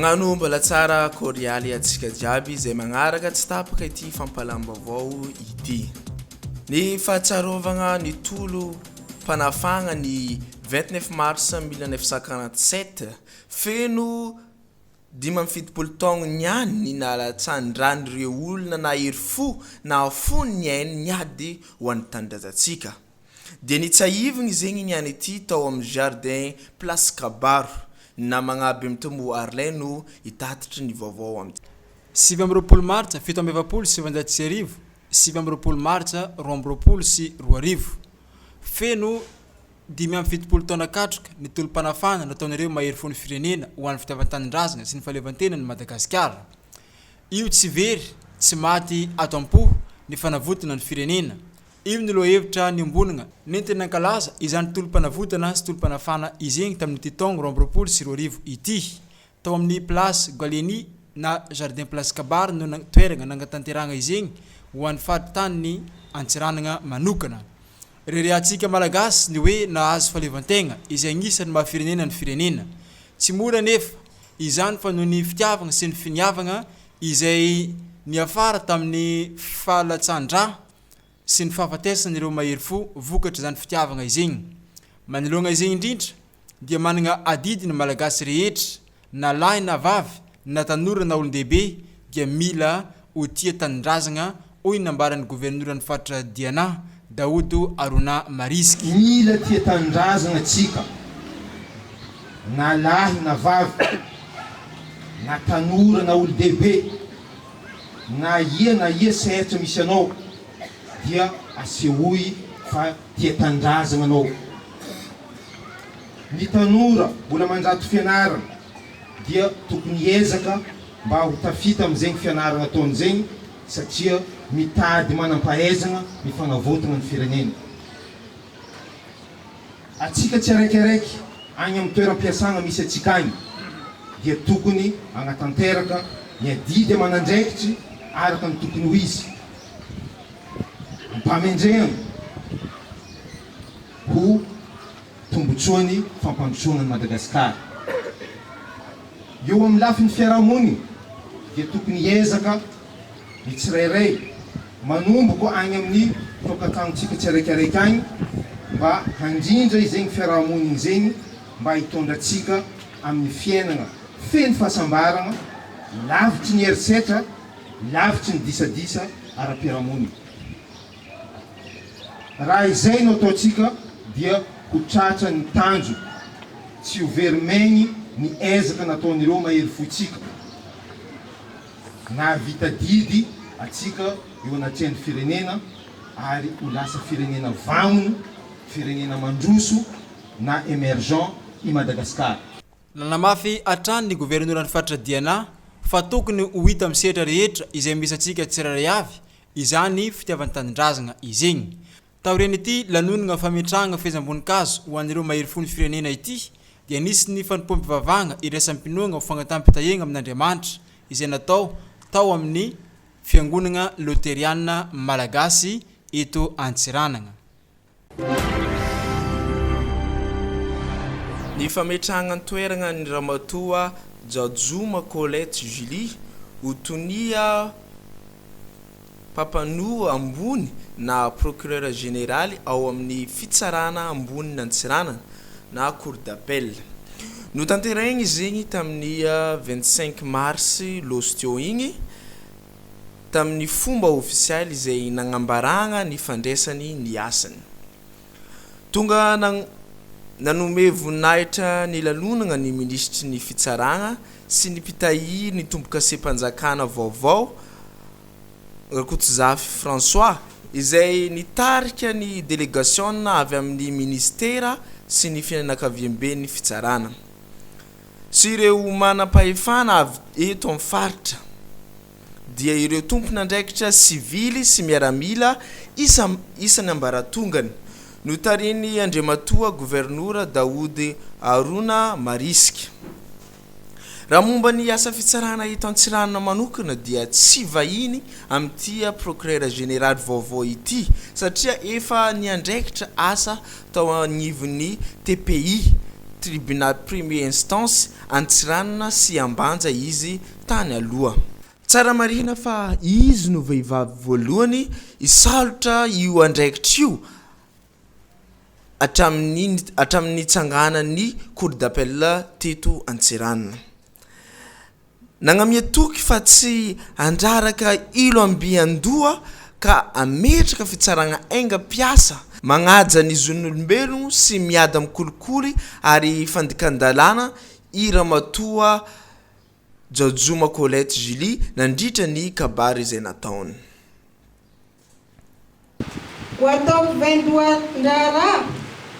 Magnano mbola tsara korialy antsika jiaby izay magnaraka tsy tapaka ity fampahalam-baovao ity. Ny fahatsiarovagna ny tolom-panafahagna ny 29 mars 1947, feno 75 taogno niany ny nalatsan-dran'ireo olona nahery fo nahafoy ny ainy niady ho an'ny tanindrazantsika. Dia nitsahivigny zegny niany ity tao amin'ny jardin Place Kabaro. Ny namagna Bemitombo Arlin no hitatitry ny vaovao amintsika. 29 martsa 1947, 29 martsa 2022. Feno 75 taona katroka ny tolom-panafahana nataon'ireo maherifon'ny firenena ho an'ny fitiavan-tanindrazana sy ny fahaleovantenan'i Madagasikara. Io tsy very, tsy maty ato am-po ny fanavotana ny firenena. Io ny lohahevitra niombonana nentiny nankalaza izany tolom-panavotana sy tolom-panafahana izegny tamin'ity taogno 2022 ity. Tao amin'ny Place Gallieni na Jardin Place Kabary no toeragna nangatanterahagna izegny ho an'ny faritanin'i Antsiranana manokana. Reharehantsika Malagasy ny hoe nahazo fahaleovantegna izay agnisan'ny maha firenena ny firenena. Tsy mora anefa izany fa noho ny fitiavagna sy ny finiavagna izay niafara tamin'ny fahalatsahan-drà sy ny fahafatesan'ireo mahery fo vokatr'izany fitiavagna izegny. Manoloagna izegny indrindra dia managna adidy ny Malagasy rehetra na lahy na vavy, na tanora na olon-dehibe dia mila ho tia tanindrazagna hoy ny nambaran'ny governoran'ny faritra Diana, Daodo Aruna Mariziky. Mila tia tanindrazagna tsika na lahy na vavy, na tanora na olo-dehibe. Na ia na ia sehatra misy anao dia asehoy fa tia tanindrazagna anao. Ny tanora mbola mandrato fianarana dia tokony hiezaka mba ho tafita amin'izegny fianarana ataony zegny satria mitady manam-pahaizagna ny fagnavotagna ny firenena. Atsika tsiaraikiaraiky agny amin'ny toeram-piasagna misy atsika agny dia tokony hagnatanteraka ny adidy aman'andraikitry araka ny tokony ho izy, am-pahamendrehana ho tombotsoan'ny fampandrosoana an'i Madagasikara. Eo amin'ny lafiny fiarahamonina dia tokony hiezaka ny tsirairay manomboko agny amin'ny tokantragnontsika tsiaraikiaraiky agny mba handrindra izegny fiarahamonigny zegny mba hitondra antsika amin'ny fiainagna feno fahasambaragna, lavitry ny herisetra, lavitry ny disadisa ara-piarahamonigny. Raha izay no ataontsika dia ho tratra ny tanjona, tsy ho very maigny ny ezaka nataon'ireo mahery fotsika. Nahavita didy atsika eo anatrehan'ny firenena ary ho lasa firenena vagnona, firenena mandroso na emergent i Madagasikara. Nanamafy hatrany ny governoran'ny faritra Diana fa tokony ho hita amin'ny sehatra rehetra izay misy antsika tsirairay avy izany fitiavan-tanindrazana izegny. Taorian'ity lanonana fametrahana fehezam-boninkazo ho an'ireo mahery fon'ny firenena ity dia nisy ny fanompoam-pivavahana iraisam-pinoana ho fangataham-pitahiana amin'Andriamanitra izay natao tao amin'ny Fiangonana Loteriana Malagasy eto Antsiranana. Ny fametrahana an-toerana an'i Ramatoa Jajoma Colette Julie ho tonia mpampanoa ambony na procureur général ao amin'ny fitsarana ambonin'Antsiranana na cour d'appel. Notanterahina izegny tamin'ny 25 mars lôsy teo igny tamin'ny fomba ofisialy izay nagnambaragna ny fandraisany ny asany. Tonga nanome voninahitra ny lanonana ny minisitry ny fitsaragna sy ny mpitahiry ny tombokasem-panjakana vaovao Rakotozafy François, izay nitarika ny delegasiona avy amin'ny minisitera sy ny fianakaviamben'ny fitsarana sy ireo manam-pahefana avy eto amin'ny faritra, dia ireo tompon'andraikitra sivily sy miaramila isan'ambaratongany, notarihin'ny Andriamatoa Governora Daoud Harouna Marisika. Raha momba ny asa fitsarana eto Antsiranana manokana dia tsy vahiny amin'ity Procureur Général vaovao ity satria efa niandraikitra asa tao anivon'ny TPI. Tribunal Premier Instance Antsiranana sy Ambanja izy tany aloha. Tsara marihina fa izy no vehivavy voalohany hisalotra io andraikitra io hatramin'ny hatramin'ny nitsanganan'ny Cour d'appel teto Antsiranana. Nagnamia toky fa tsy handraraka ilo ambian-doha ka hametraka fitsaragna aingam-piasa, magnaja ny zon'olombelogno sy miady amin'ny kolikoly ary fandikan-dalàna i Ramatoa Jaojoma Colette Julie nandritra ny kabary izay nataony. Ho ataoko vaindohan-draharaha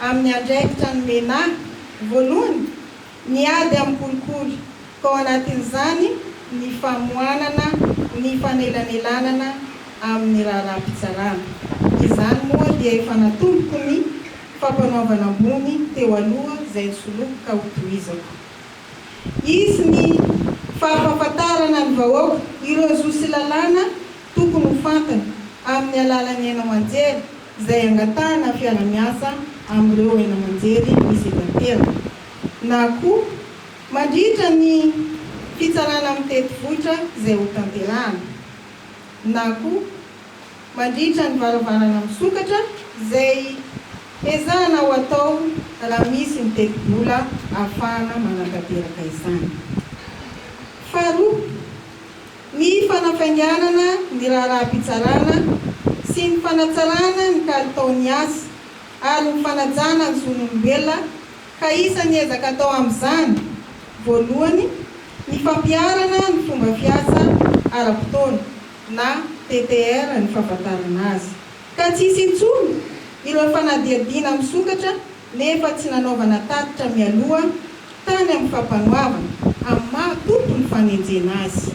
amin'ny andraikitra nomena ahy, voalohany, ny ady amin'ny kolikoly, ka ao anatin'izany ny famoanana ny fanelanelanana amin'ny raharaham-pitsarana. Izany moa dia efa natomboko ny fampanoavana ambony teo aloha izay nisoloiko ka hotohizako. Hisy ny fampahafantarana ny vahoaka ireo zo sy lalàna tokony ho fantany amin'ny alalan'ny haino aman-jery izay angatahana fiara-miasa amin'ireo haino aman-jery misy eto an-toerana na koa mandritra ny fitsarana mitety vohitra izay hotanterahana na koa mandritra ny varavarana misokatra izay ezahana ho atao raha misy ny tetibola ahafahana manatanteraka izany. Faharoa, ny fanafainganana ny raharaham-pitsarana sy ny fanatsarana ny kalitaon'ny asa ary ny fanajana ny zon'olombelona ka isan'ny ezaka atao amin'izany, voalohany, ny fampiharana ny fomba fiasa ara-potoana na TTR ny fahafantarana azy. Ka tsy hisy intsony ireo fanadihadiana misokatra nefa tsy nanaovana tatitra mialoha tany amin'ny fampanoavana amin'ny maha tompon'ny fanenjena azy.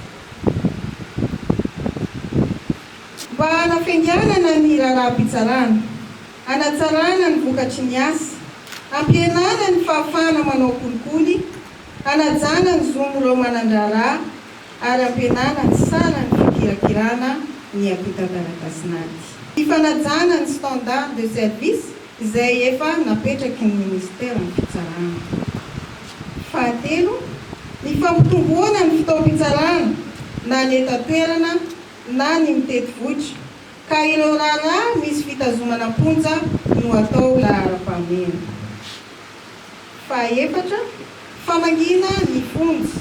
Mba hanafainganana ny raharaham-pitsarana, hanatsarana ny vokatry ny asa, hampihenana ny fahafahana manao kolikoly, hanajana ny zon'ireo manan-draharaha ary hampihenana ny saran'ny fikirakirana ny antontan-taratasin'ady. Ny fanajana ny standard de service izay efa napetraky ny Minisiteran'ny Fitsarana. Fahatelo, ny fampitomboana ny fotoam-pitsarana na ny eto an-toerana na ny mitety vohitra, ka ireo raharaha misy fitazomana am-ponja no atao laharam-pahamehana. Fahaefatra, famangiana ny fonja.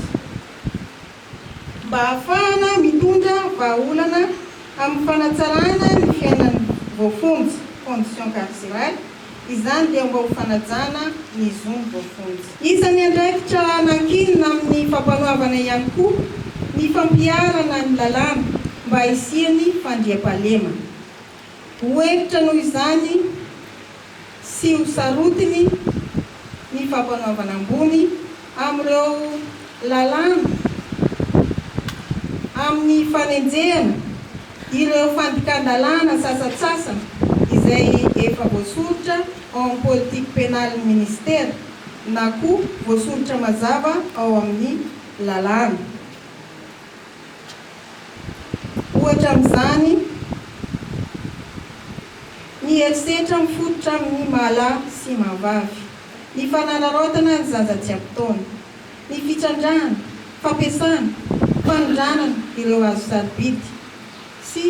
Mba hahafahana mitondra vahaolana amin'ny fanatsarana ny fiainan'ny voafonja, conditions carcérales, izany dia mba ho fanajana ny zon'ny voafonja. Isan'ny andraikitra nankinina amin'ny fampanoavana ihany koa ny fampiharana ny lalàna mba hisian'ny fandriampahalemana. Ho hentitra noho izany sy ho sarotiny ny fampanoavana ambony amin'ireo lalàna amin'ny fanenjehana ireo fandikan-dalàna sasantsasany izay efa voasoritra ao amin'ny politique pénale-n'ny Minisitera na koa voasoritra mazava ao amin'ny lalàna. Ohatra amin'izany ny herisetra mifototra amin'ny maha-lahy sy maha-vavy, ny fanararaotana ny zaza tsy ampy taona, ny fitrandrahana, fampiasana, fanondranana ireo hazo sarobidy sy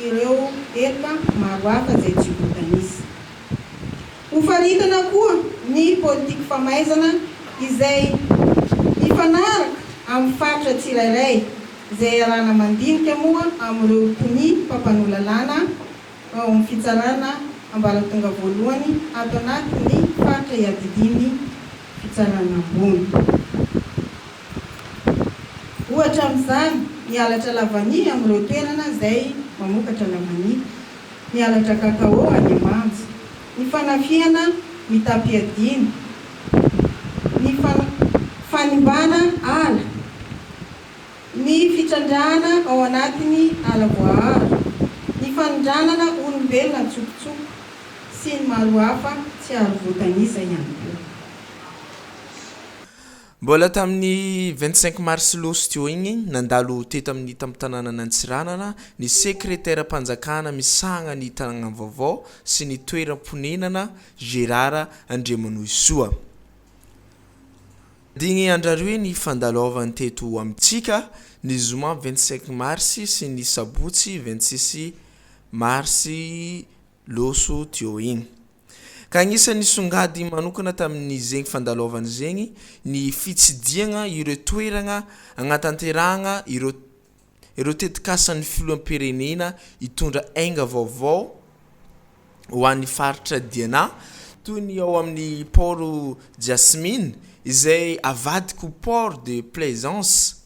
ireo heloka maro hafa izay tsy voatanisa. Hofaritana koa ny politique famaizana izay mifanaraka amin'ny faritra tsirairay izay iarahana mandinika moa amin'ireo tonia mpampanoa lalàna ao amin'ny fitsarana ambaratonga voalohany ato anatin'ny faritra iadidian'ny fitsarana ambony. Ohatra amin'izany ny halatra lavania amin'ireo toerana izay mamokatra lavania. ny halatra cacao any Ambanja, ny fanafihana mitam-piadiana, ny fanimbana ala, ny fitrandrahana ao anatin'ny ala voaaro, ny fanondranana olombelona an-tsokotsoko sy ny maro hafa tsy ary voatanisa ihany koa. Mbola tamin'ny 25 mars losy teo igny, nandalo teto amin'ny tampon-tanànan'Antsiranana ny sekreteram-panjakana misahagna ny tanàgna vaovao sy ny toeram-ponenana Gérard Andriamanohisoa. Digny andraroe ny fandalovany teto amintsika, ny zoma 25 mars sy ny sabotsy 26 mars loso teo igny. Ka agnisan'ny nisongady manokana tamin'izegny fandalovana zegny ny fitsidihagna ireo toeragna agnatanterahagna ireo ireo tetikasan'ny filoham-pirenena hitondra ainga vaovao ho an'ny faritra Diana, toy ny ao amin'ny Port Jasmine izay avadika ho Port de Plaisance,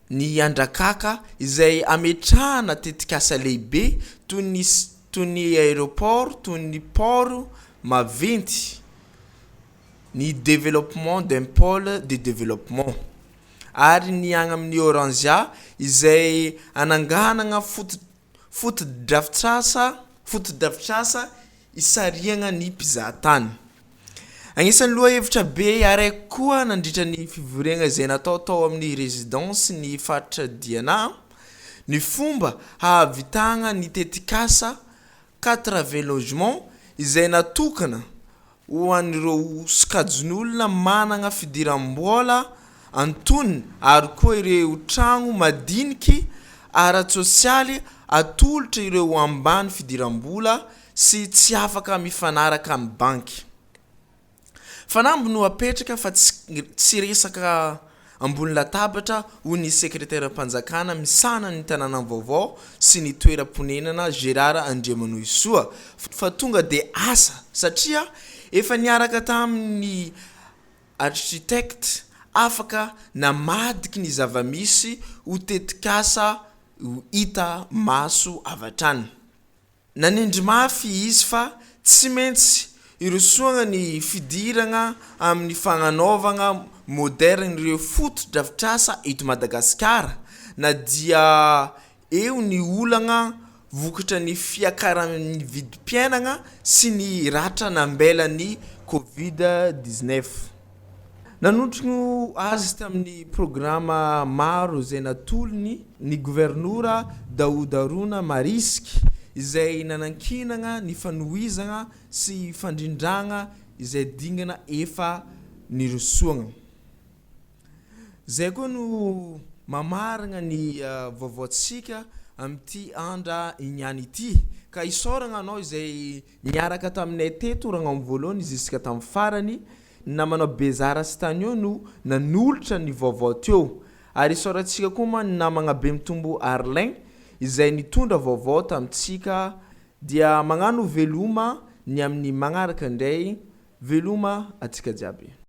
ny Andrakaka izay ametrahana tetikasa lehibe toy ny toy ny aéroport, toy ny port maventy, ny développement d'un pôle de développement ary ny agny amin'ny Orangia izay ananganana foto fotodrafitrasa fotodrafitrasa isarihana ny mpizahatany. Agnisan'ny lohahevitra be araiky koa nandritra ny fivoriana izay natao tao amin'ny résidence ny faritra Diana ny fomba hahavitana ny tetikasa 80 logements izay natokana ho an'ireo sokajin'olona manana fidiram-bola antonony ary koa ireo tragno madiniky ara-tsosialy atolotra ireo ambany fidiram-bola sy tsy afaka mifanaraka amin'ny banky. Fanamby no apetraka fa tsy resaka ambony latabatra hoy ny sekreteram-panjakana misahana ny tanàna vaovao sy ny toeram-ponenana Gérard Andriamanohisoa fa tonga dia asa satria efa niaraka tamin'ny architecte afaka namadiky ny zava-misy ho tetikasa ho hita maso avy hatrany. Nanindry mafy izy fa tsy maintsy irosoana ny fidirana amin'ny fagnanaovana moderne ireo fotodrafitrasa eto Madagasikara na dia eo ny olana vokatra ny fiakaran'ny vidim-piainana sy ny ratra nambelan'ny Covid 19. Nanotrona azy tamin'ny programa maro izay natolony ny governora Daoud Harouna Marisky izay nanankinana ny fanohizana sy fandrindrana izay dingana efa nirosoana. Zay koa no mamarana ny vaovaontsika amin'ity andra niany ity ka isaorana anao izay niaraka taminay teto raha amin'ny voalohany jusqu'à tamin'ny farany. Ny namanao Bezara sy Tanio no nanolotra ny vaovao teo ary isaorantsika koa moa ny namana Bemitombo Arlin izay nitondra vaovao tamintsika dia magnano veloma ny amin'ny magnaraka indray veloma antsika jiaby.